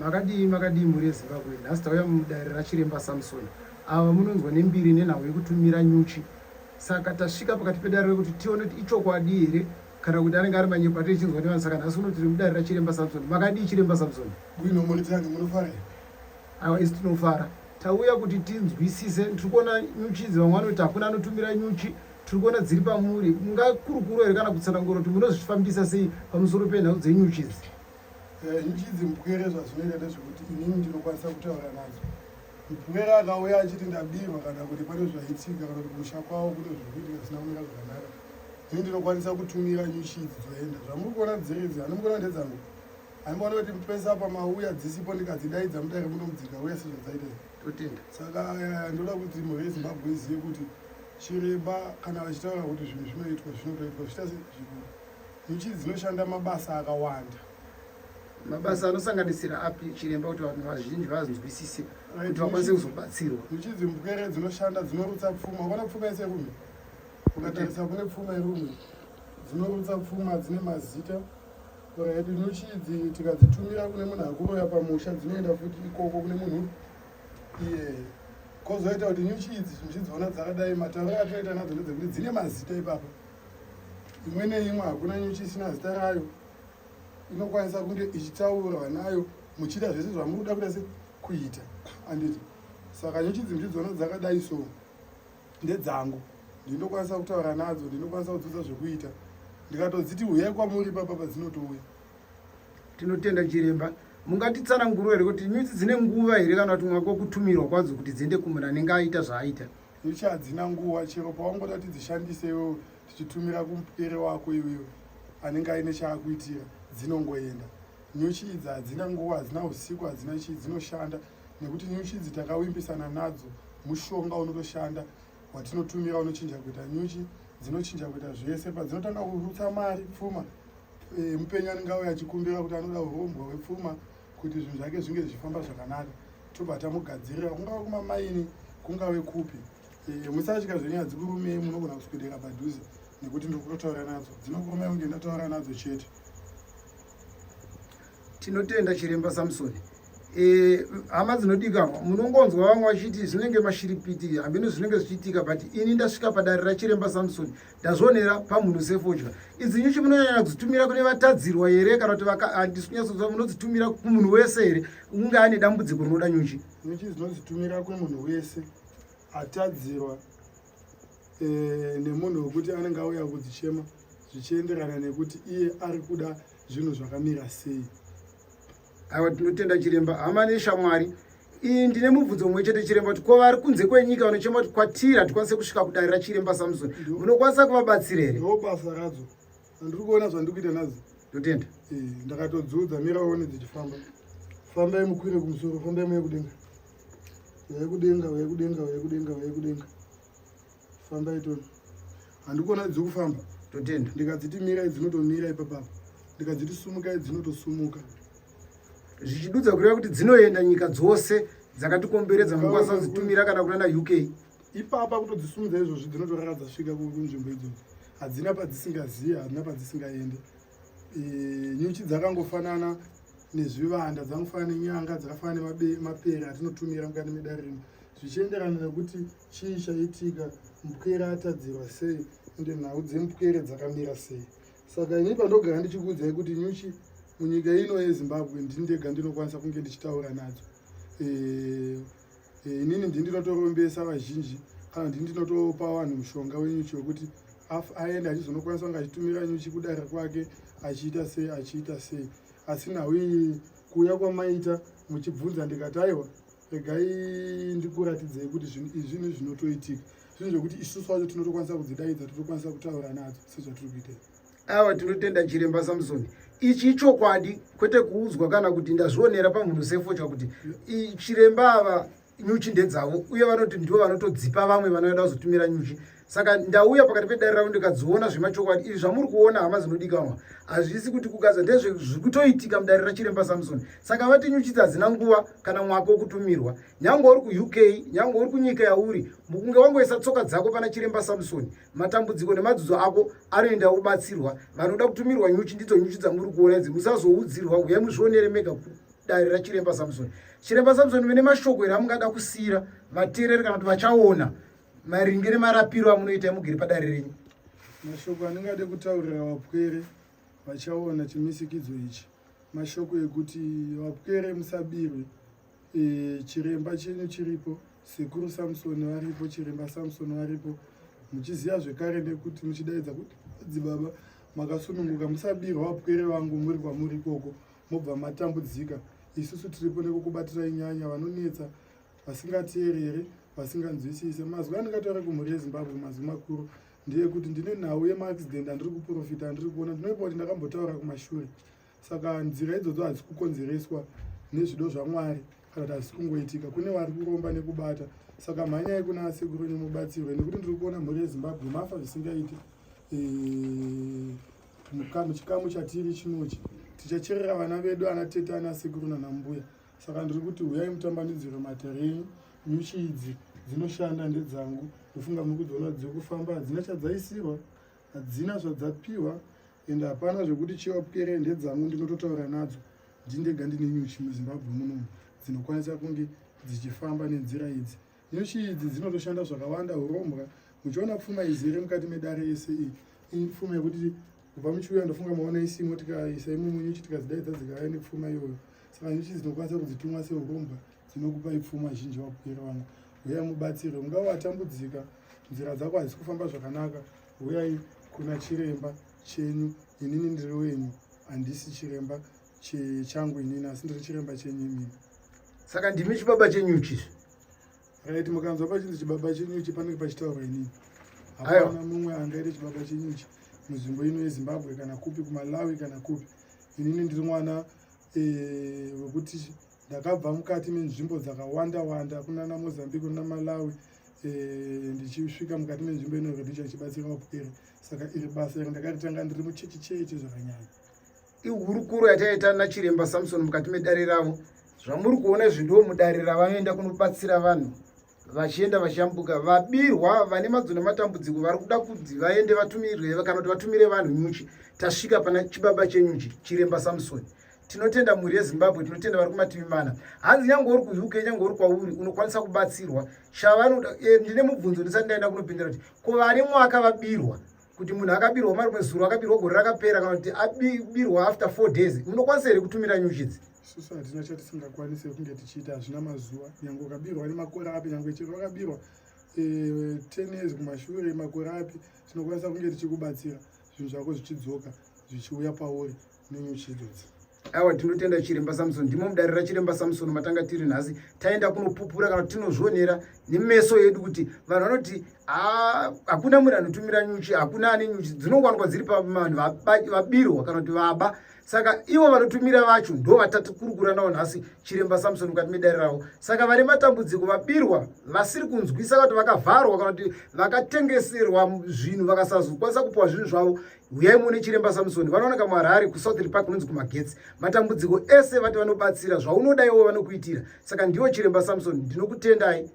Makadii makadii mhuri yeZimbabwe, nhasi tauya mudare raChiremba Samson. Ava munonzwa nembiri nenhau yekutumira nyuchi. Saka tasvika pakati pedare rekuti tione kuti ichokwadi here kana kuti anenge ari manyepo atiri chinzwa nevanhu. Saka nhasi uno tiri mudare raChiremba Samson. Makadii Chiremba Samson? Bwino muri tani munofara here? Aiwa isu tinofara. Tauya kuti tinzwisise, tiri kuona nyuchi idzi vamwe vanoti hakuna anotumira nyuchi, tiri kuona dziri pamuri. Mungakurukuro here kana kutsanangura kuti munozvifambisa sei pamusoro penhau dzenyuchi idzi? Eh, nyuchi idzi mupwere zvazvinoita ndezvekuti inini ndinokwanisa kutaura nadzo. Mupwere akauya achiti ndabirwa kana kuti pane zvaitika kana kuti kumusha kwavo kune zviri kuitika zvisina kumira zvakanaka, ini ndinokwanisa kutumira nyuchi idzi dzoenda. Zvamuri kuona dziri idzi, handimuri kuona ndedzangu, handimboona kuti pese apa mauya dzisipo ndikadzidaidza mudare muno dzikauya sezvadzaita izvi. Totenda. Saka eh, ndoda kuti mhuri yeZimbabwe izive kuti chiremba kana vachitaura kuti zvinhu zvinoitwa zvinotoitwa zviita zvikuru. Nyuchi dzinoshanda mabasa akawanda. Mabasa anosanganisira api chiremba kuti vanhu vazhinji vanzwisise kuti vakwanise kuzobatsirwa? Nyuchi dzimbwere dzinoshanda dzinorutsa pfuma. Ukaona pfuma yese yerume, ukatarisa kune pfuma yerume, dzinorutsa pfuma dzine mazita. Right, nyuchi idzi tikadzitumira kune munhu akuroya pamusha dzinoenda futi ikoko kune munhu iyeye. Kozoita kuti nyuchi idzi muchidziona dzakadai, matauriro atinoita nadzo ndedzekuti dzine mazita ipapa. Imwe neimwe hakuna nyuchi isina zita rayo inokwanisa kunge ichitaurwa nayo muchiita zvese zvamuri kuda kuita se kuita anditi saka nyuchi idzi muchidziona dzakadai so ndedzangu ndinokwanisa kutaura nadzo ndinokwanisa kudzidza zvekuita ndikatodziti huyai kwamuri papa padzinotouya. Tinotenda chiremba. Mungatitsanangurira here kuti nyuchi dzine nguva here kana kuti mwaka wekutumirwa kwadzo kuti dziende kumunhu anenge aita zvaaita? Nyuchi hadzina nguva, chero pawangoda kuti dzishandise iwewe tichitumira kumupere wako iwewe anenge aine chaakuitira dzinongoenda. Nyuchi idzi hadzina nguva, hadzina usiku, hadzina chii, dzinoshanda nekuti nyuchi idzi takawimbisana nadzo mushonga unotoshanda watinotumira unochinja kuita nyuchi, dzinochinja kuita zvese. Padzinotanga kurutsa mari pfuma e, mupenyu anenge auya achikumbira kuti anoda urombwa hwepfuma kuti zvinhu zvake zvinge zvichifamba zvakanaka tobva tamugadzirira kungave kumamaini kungave kupi e, musatya zvenyu hadzikurumei munogona kuswedera padhuze nekuti ndiri kutotaura nadzo dzinokurumai kunge ndataura nadzo chete. Tinotenda chiremba Samson. E, hama dzinodikanwa munongonzwa vamwe vachiti zvinenge mashiripiti hambino zvinenge zvichiitika but ini ndasvika padare rachiremba Samson ndazvionera pamhuno sefodya idzi nyuchi munonyanya kudzitumira kune vatadzirwa here kana kuti handisi kunyatsoziva munodzitumira kumunhu wese here unge ane dambudziko rinoda nyuchi? Nyuchi dzinodzitumira kwemunhu wese atadzirwa e, nemunhu wekuti anenge auya kudzichema zvichienderana nekuti iye ari kuda zvinhu zvakamira sei. Aiwa, tinotenda chiremba. Hama neshamwari, iyi ndine mubvunzo mumwe chete chiremba, kuti ko vari kunze kwenyika vanochema kuti kwatiri hatikwanise kusvika kudare rachiremba Samson, munokwanisa kuvabatsira here? Ndo basa radzo, andiri kuona zvandiri kuita nadzo. Totenda. Eh, ndakatodziudza mira uone dzichifamba. Fambai mukwire kumusoro, fambai muye kudenga, uyai kudenga, uyai kudenga, uyai kudenga, uyai kudenga, fambai toni. Handikuona dziri kufamba. Totenda. Ndikadziti mirai dzinotomira ipapapa, ndikadziti sumukai dzinotosumuka. Zvichidudza kureva kuti dzinoenda nyika dzose dzakatikomberedza, munokwanisa kudzitumira kana kunana UK. Ipapa kutodzisumudza izvozvi dzinotorara dzasvika kunzvimbo idzodzo. Hadzina padzisingazive, hadzina padzisingaende. E, nyuchi dzakangofanana nezvivanda, dzangofanana nenyanga, dzakafanana nemapere atinotumira mukati medare rino, zvichienderana nekuti chii chaitika, mupwere atadzirwa sei, ende nhau dzemupwere dzakamira sei. Saka ini pandogara ndichikuudzai kuti nyuchi munyika ino yeZimbabwe ndini ndega ndinokwanisa kunge ndichitaura nadzo. E, e, inini ndini ndinotorombesa vazhinji kana ndini ndinotopa vanhu mushonga wenyuchi wekuti aende achizonokwanisa kunge achitumira nyuchi kudare kwake achiita sei achiita sei. Asi nhau iyi kuuya kwamaita muchibvunza ndikati aiwa, regai ndikuratidzei kuti zvinhu izvi zvinhu zvinotoitika, zvinhu zvekuti isusu wacho tinotokwanisa kudzidaidza, totokwanisa kutaura nadzo sezvatiri kuita. Aiwa, tinotenda chiremba Samson. Ichi ichokwadi, kwete kuudzwa kana kuti ndazvionera pamhuno sefodya kuti chiremba ava nyuchi ndedzavo, uye vanoti ndivo vanotodzipa vamwe vanoda kuzotumira nyuchi. Saka ndauya pakati pedare ravo ndikadziona zvemachokwadi. Izvi zvamuri kuona, hama dzinodikanwa, hazvisi kuti kugaza, ndezvezviri kutoitika mudare rachiremba Samson. Saka vati nyuchi idzi hadzina nguva kana mwaka wekutumirwa. Nyange uri kuUK, nyange uri kunyika yauri, mukunge wangoisa tsoka dzako pana chiremba Samson, matambudziko nemadzudzo ako anoenda obatsirwa. Vanoda kutumirwa nyuchi ndidzo nyuchi dzamuri kuona idzi, musazoudzirwa, uyai muzvionere mega. padare rachiremba Samson. Chiremba Samson, mune mashoko here amungada kusiyira vateereri kana kuti vachaona maringe nemarapiro amunoita mugere padare renyu? Mashoko andingade kutaurira vapwere vachaona chimisikidzo ichi, mashoko ekuti vapwere musabirwe. Chiremba chenyu chiripo, Sekuru Samson varipo, Chiremba Samson varipo, muchiziva zvekare nekuti muchidaidza kuti dzibaba makasununguka. Musabirwa vapwere vangu muri kwamuri ikoko, mobva matambudzika. Isusu tiripo nekukubatirai nyanya vanonetsa, vasingateerere, vasinganzwisise. Mazwi andingataura kumhuri yeZimbabwe, mazwi makuru ndeyekuti ndine nhau yemaaccident andiri kuprofita, andiri kuona. Ndinoipa kuti ndakambotaura kumashure, saka nzira idzodzo hadzisi kukonzereswa nezvido zvaMwari kana kuti hazisi kungoitika. Kune vari kuromba nekubata, saka mhanyai kuna asekuru enyu mubatsirwe, nekuti ndiri kuona mhuri yeZimbabwe mafa zvisingaiti. Muchikamu chatiri chinochi tichacherera vana vedu, ana tete, ana sekuru nanambuya. Saka ndiri kuti huyai mutambanudzirwe matare enyu. Nyuchi idzi dzinoshanda ndedzangu, ndofunga muri kudziona dziri kufamba, hadzina chadzaisirwa, hadzina zvadzapiwa, ende hapana zvekuti chiwapwere, ndedzangu, ndinototaura nadzo ndindega. Ndine nyuchi muZimbabwe munomu dzinokwanisa kunge dzichifamba nenzira idzi. Nyuchi idzi dzinotoshanda zvakawanda, urombwa. Muchiona pfuma izere mukati medare yese iyi, ipfuma yekuti kubva muchiuya, ndofunga maona isimo, tikaisa imomo nyuchi, tikadzidaidza, dzikauya nepfuma iyoyo. Saka nyuchi dzinokwanisa kudzitumwa seurombwa, dzinokupai pfuma zhinji. Vapwere vangu, huyai mubatsirwe. Ungava watambudzika, nzira dzako hadzisi kufamba zvakanaka, huyai kuna chiremba chenyu. Inini ndiri wenyu, handisi chiremba changu inini, asi ndiri chiremba chenyu imini. Saka ndimi chibaba chenyuchi? Right, mukanzwa pachinzi chibaba chenyuchi, panenge pachitaurwa inini. Hapana mumwe angaite chibaba chenyuchi munzvimbo ino yeZimbabwe, kana kupi, kuMalawi kana kupi. Inini ndiri mwana wekuti ndakabva mukati menzvimbo dzakawanda wanda, kunana Mozambique, kuna Malawi, ndichisvika mukati menzvimbo ino Rhodesia, ndichibatsira vapwere. Saka iri basa iri ndakaritanga ndiri muchechi cheche zvakanyanya. Ihurukuro yataita naChiremba Samson mukati medare ravo. Zvamuri kuona izvi ndo mudare ravanoenda kunobatsira vanhu vachienda vachiyambuka, vabirwa, vane madzo nematambudziko, vari kuda kuti vaende vatumirwe kana kuti vatumire vanhu nyuchi. Tasvika pana chibaba chenyuchi, Chiremba Samson. Tinotenda mhuri yeZimbabwe, tinotenda vari kumativi mana. Hanzi nyange uri kuUK, nyange uri kwauri, unokwanisa kubatsirwa. Chavanoda, ndine mubvunzo ndisati ndaenda kunopindura kuti ko vari mwaka vabirwa, kuti munhu akabirwa marimwe zuro, akabirwa gore rakapera, kana kuti abirwa after 4 days, munokwanisa here kutumira nyuchi idzi? Isusu hatina chatisingakwanise kunge tichiita, hazvina mazuva. Nyange ukabirwa nemakore api, nyange chero wakabirwa 10 years kumashure, makore api, tinokwanisa kunge tichikubatsira, zvinhu zvako zvichidzoka, zvichiuya pauri nenyuchi idzodzi. Aiwa, tinotenda Chiremba Samson. Ndimo mudare raChiremba Samson matanga tiri nhasi. Taenda kunopupura kana tinozvionera nemeso edu kuti vanhu vanoti hakuna munhu anotumira nyuchi, hakuna ane nyuchi, dzinongowanikwa dziri pavanhu vabirwa kana kuti vaba. Saka ivo vanotumira vacho ndo vatatikurukura navo nhasi, Chiremba Samson mukati medare ravo. Saka vane matambudziko, vabirwa, vasiri kunzwisa kuti vakavharwa kana kuti vakatengeserwa zvinhu vakasazokwanisa kupiwa zvinhu zvavo, huyai muone Chiremba Samson. Vanooneka muHarare, kuSouth Park kunonzi kumagetsi. Matambudziko ese vati vanobatsira, zvaunoda iwo vanokuitira. Saka ndiwo Chiremba Samson. Ndinokutendai.